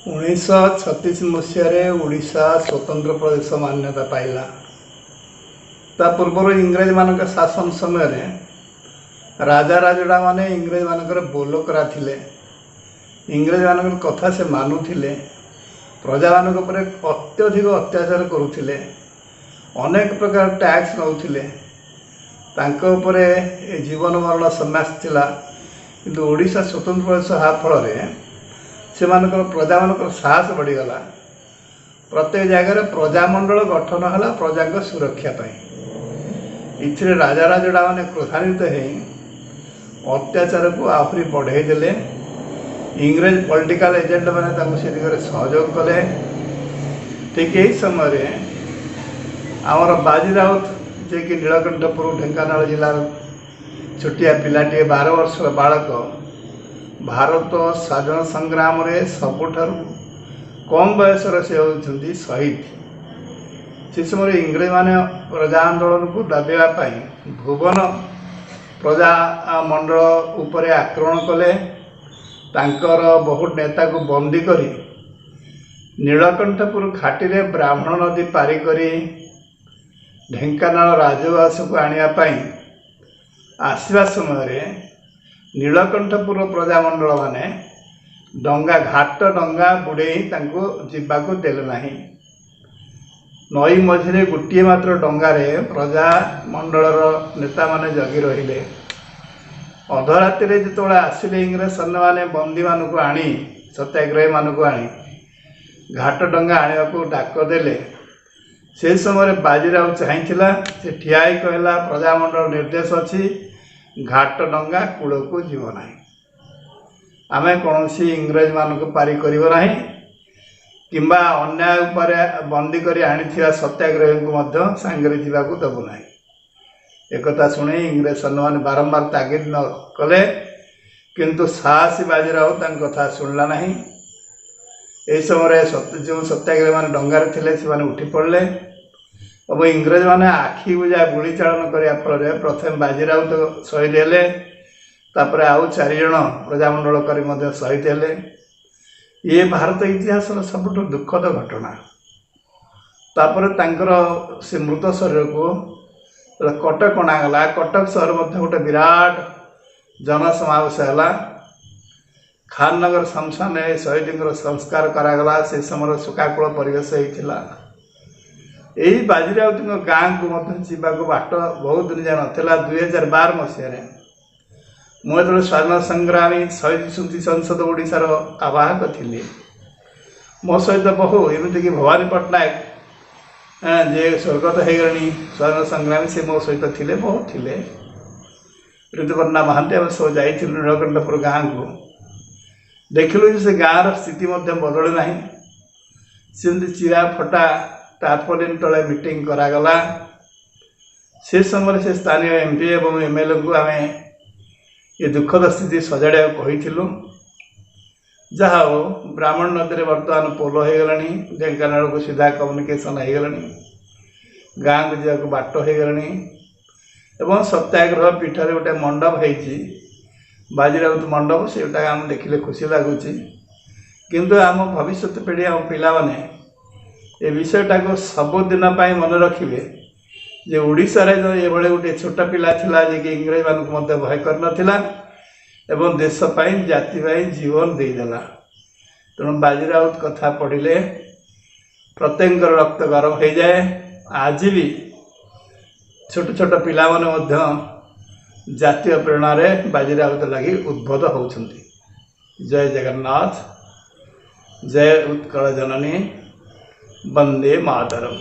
1936 ମସିହାରେ ଓଡ଼ିଶା ସ୍ୱତନ୍ତ୍ର ପ୍ରଦେଶ ମାନ୍ୟତା ପାଇଲା। ତା ପୂର୍ବରୁ ଇଂରେଜମାନଙ୍କ ଶାସନ ସମୟରେ ରାଜା ରାଜୁଡ଼ାମାନେ ଇଂରେଜମାନଙ୍କର ବୋଲକରା ଥିଲେ, ଇଂରେଜମାନଙ୍କର କଥା ସେ ମାନୁଥିଲେ, ପ୍ରଜାମାନଙ୍କ ଉପରେ ଅତ୍ୟଧିକ ଅତ୍ୟାଚାର କରୁଥିଲେ, ଅନେକ ପ୍ରକାର ଟ୍ୟାକ୍ସ ନେଉଥିଲେ, ତାଙ୍କ ଉପରେ ଏ ଜୀବନ ମରଣ ସନ୍ନ୍ୟାସ ଥିଲା। କିନ୍ତୁ ଓଡ଼ିଶା ସ୍ୱତନ୍ତ୍ର ପ୍ରଦେଶ ହେବା ଫଳରେ ସେମାନଙ୍କର ପ୍ରଜାମାନଙ୍କର ସାହସ ବଢ଼ିଗଲା। ପ୍ରତ୍ୟେକ ଜାଗାରେ ପ୍ରଜାମଣ୍ଡଳ ଗଠନ ହେଲା ପ୍ରଜାଙ୍କ ସୁରକ୍ଷା ପାଇଁ। ଏଥିରେ ରାଜା ରାଜୁଡ଼ାମାନେ କ୍ରୋଧାନ୍ୱିତ ହେଇ ଅତ୍ୟାଚାରକୁ ଆହୁରି ବଢ଼େଇ ଦେଲେ। ଇଂରେଜ ପଲିଟିକାଲ ଏଜେଣ୍ଟମାନେ ତାଙ୍କୁ ସେ ଦିଗରେ ସହଯୋଗ କଲେ। ଠିକ୍ ଏହି ସମୟରେ ଆମର ବାଜି ରାଉତ, ଯିଏକି ନୀଳକଣ୍ଠପୁର ଢେଙ୍କାନାଳ ଜିଲ୍ଲାର ଛୋଟିଆ ପିଲାଟିଏ, 12 ବର୍ଷର ବାଳକ, ଭାରତ ସ୍ୱାଧୀନ ସଂଗ୍ରାମରେ ସବୁଠାରୁ କମ୍ ବୟସର ସେ ହେଉଛନ୍ତି ଶହୀଦ। ସେ ସମୟରେ ଇଂରେଜମାନେ ପ୍ରଜା ଆନ୍ଦୋଳନକୁ ଦାବିବା ପାଇଁ ଭୁବନ ପ୍ରଜା ମଣ୍ଡଳ ଉପରେ ଆକ୍ରମଣ କଲେ। ତାଙ୍କର ବହୁତ ନେତାକୁ ବନ୍ଦୀ କରି ନୀଳକଣ୍ଠପୁର ଘାଟିରେ ବ୍ରାହ୍ମଣ ନଦୀ ପାରି କରି ଢେଙ୍କାନାଳ ରାଜଉଆସକୁ ଆଣିବା ପାଇଁ ଆସିବା ସମୟରେ ନୀଳକଣ୍ଠପୁର ପ୍ରଜାମଣ୍ଡଳମାନେ ଡଙ୍ଗା, ଘାଟ ଡଙ୍ଗା ବୁଡ଼େଇ ତାଙ୍କୁ ଯିବାକୁ ଦେଲେ ନାହିଁ। ନଈ ମଝିରେ ଗୋଟିଏ ମାତ୍ର ଡଙ୍ଗାରେ ପ୍ରଜାମଣ୍ଡଳର ନେତାମାନେ ଜଗି ରହିଲେ। ଅଧରାତିରେ ଯେତେବେଳେ ଆସିଲେ ଇଂରେଜ ସୈନ୍ୟମାନେ ବନ୍ଦୀମାନଙ୍କୁ ଆଣି, ସତ୍ୟାଗ୍ରହୀମାନଙ୍କୁ ଆଣି ଘାଟ ଡଙ୍ଗା ଆଣିବାକୁ ଡାକ ଦେଲେ, ସେ ସମୟରେ ବାଜିରାଉତ ଚାହିଁଥିଲା। ସେ ଠିଆ ହେଇ କହିଲା, ପ୍ରଜାମଣ୍ଡଳ ନିର୍ଦ୍ଦେଶ ଅଛି, ଘାଟ ଡଙ୍ଗା କୂଳକୁ ଯିବ ନାହିଁ, ଆମେ କୌଣସି ଇଂରେଜମାନଙ୍କୁ ପାରି କରିବ ନାହିଁ କିମ୍ବା ଅନ୍ୟାୟ ଉପରେ ବନ୍ଦୀ କରି ଆଣିଥିବା ସତ୍ୟାଗ୍ରହୀଙ୍କୁ ମଧ୍ୟ ସାଙ୍ଗରେ ଯିବାକୁ ଦେବୁ ନାହିଁ। ଏକଥା ଶୁଣି ଇଂରେଜ ସୈନ୍ୟମାନେ ବାରମ୍ବାର ତାଗିଦ ନ କଲେ, କିନ୍ତୁ ସାହସୀ ବାଜିରାଉତ ତାଙ୍କ କଥା ଶୁଣିଲା ନାହିଁ। ଏହି ସମୟରେ ଯେଉଁ ସତ୍ୟାଗ୍ରହୀମାନେ ଡଙ୍ଗାରେ ଥିଲେ ସେମାନେ ଉଠି ପଡ଼ିଲେ ଏବଂ ଇଂରେଜମାନେ ଆଖି ବୁଜା ଗୁଳି ଚାଳନ କରିବା ଫଳରେ ପ୍ରଥମେ ବାଜିରାଉତ ଶହୀଦ ହେଲେ, ତାପରେ ଆଉ 4 ଜଣ ପ୍ରଜାମଣ୍ଡଳକାରୀ ମଧ୍ୟ ଶହୀଦ ହେଲେ। ଇଏ ଭାରତ ଇତିହାସର ସବୁଠୁ ଦୁଃଖଦ ଘଟଣା। ତାପରେ ତାଙ୍କର ସେ ମୃତ ଶରୀରକୁ କଟକ ଅଣାଗଲା। କଟକ ସହର ମଧ୍ୟ ଗୋଟେ ବିରାଟ ଜନସମାବେଶ ହେଲା। ଖାନନଗର ଶ୍ମଶାନରେ ଶହୀଦଙ୍କର ସଂସ୍କାର କରାଗଲା। ସେ ସମୟରେ ଶୋକାକୁଳ ପରିବେଶ ହେଇଥିଲା। ଏଇ ବାଜିରାଉତଙ୍କ ଗାଁକୁ ମଧ୍ୟ ଯିବାକୁ ବାଟ ବହୁତ ଦିନ ଯାଏ ନଥିଲା। 2012 ମସିହାରେ ମୁଁ ଯେତେବେଳେ ସ୍ୱାଧୀନତା ସଂଗ୍ରାମୀ ଶହୀଦ ସ୍ମୃତି ସଂସଦ ଓଡ଼ିଶାର ଆବାହକ ଥିଲି, ମୋ ସହିତ ବହୁ, ଏମିତିକି ଭବାନୀ ପଟ୍ଟନାୟକ ଯେ ସ୍ୱର୍ଗତ ହେଇଗଲେଣି, ସ୍ୱାଧୀନତା ସଂଗ୍ରାମୀ, ସେ ମୋ ସହିତ ଥିଲେ, ବହୁତ ଥିଲେ, ଋତୁପର୍ଣ୍ଣା ମହାନ୍ତି, ଆମେ ସବୁ ଯାଇଥିଲୁ ନୀଳକଣ୍ଠପୁର ଗାଁକୁ। ଦେଖିଲୁ ଯେ ସେ ଗାଁର ସ୍ଥିତି ମଧ୍ୟ ବଦଳି ନାହିଁ। ସେମିତି ଚିରା ଫଟା ଟାର୍ପଲିନ୍ ତଳେ ମିଟିଂ କରାଗଲା। ସେ ସମୟରେ ସେ ସ୍ଥାନୀୟ ଏମ୍ ପି ଏବଂ ଏମ୍ ଏଲ୍ ଏଙ୍କୁ ଆମେ ଏ ଦୁଃଖଦ ସ୍ଥିତି ସଜାଡ଼ିବାକୁ କହିଥିଲୁ। ଯାହା ହଉ, ବ୍ରାହ୍ମଣ ନଦୀରେ ବର୍ତ୍ତମାନ ପୋଲ ହେଇଗଲାଣି, ଢେଙ୍କାନାଳକୁ ସିଧା କମ୍ୟୁନିକେସନ୍ ହେଇଗଲାଣି, ଗାଁକୁ ଯିବାକୁ ବାଟ ହେଇଗଲାଣି ଏବଂ ସତ୍ୟାଗ୍ରହ ପୀଠରେ ଗୋଟେ ମଣ୍ଡପ ହେଇଛି, ବାଜିରାଉତ ମଣ୍ଡପ, ସେଇଟା ଆମେ ଦେଖିଲେ ଖୁସି ଲାଗୁଛି। କିନ୍ତୁ ଆମ ଭବିଷ୍ୟତ ପିଢ଼ି, ଆମ ପିଲାମାନେ ଏ ବିଷୟଟାକୁ ସବୁଦିନ ପାଇଁ ମନେ ରଖିବେ ଯେ ଓଡ଼ିଶାରେ ଯେଉଁ ଏଭଳି ଗୋଟିଏ ଛୋଟ ପିଲା ଥିଲା ଯିଏକି ଇଂରେଜମାନଙ୍କୁ ମଧ୍ୟ ଭୟ କରିନଥିଲା ଏବଂ ଦେଶ ପାଇଁ, ଜାତି ପାଇଁ ଜୀବନ ଦେଇଦେଲା। ତେଣୁ ବାଜିରାଉତ କଥା ପଢ଼ିଲେ ପ୍ରତ୍ୟେକଙ୍କର ରକ୍ତ ଗରମ ହେଇଯାଏ। ଆଜି ବି ଛୋଟ ଛୋଟ ପିଲାମାନେ ମଧ୍ୟ ଜାତୀୟ ପ୍ରେରଣାରେ ବାଜିରାଉତ ଲାଗି ଉଦ୍ବୋଧ ହେଉଛନ୍ତି। ଜୟ ଜଗନ୍ନାଥ, ଜୟ ଉତ୍କଳ ଜନନୀ, ବନ୍ଦେ ମାତରମ୍।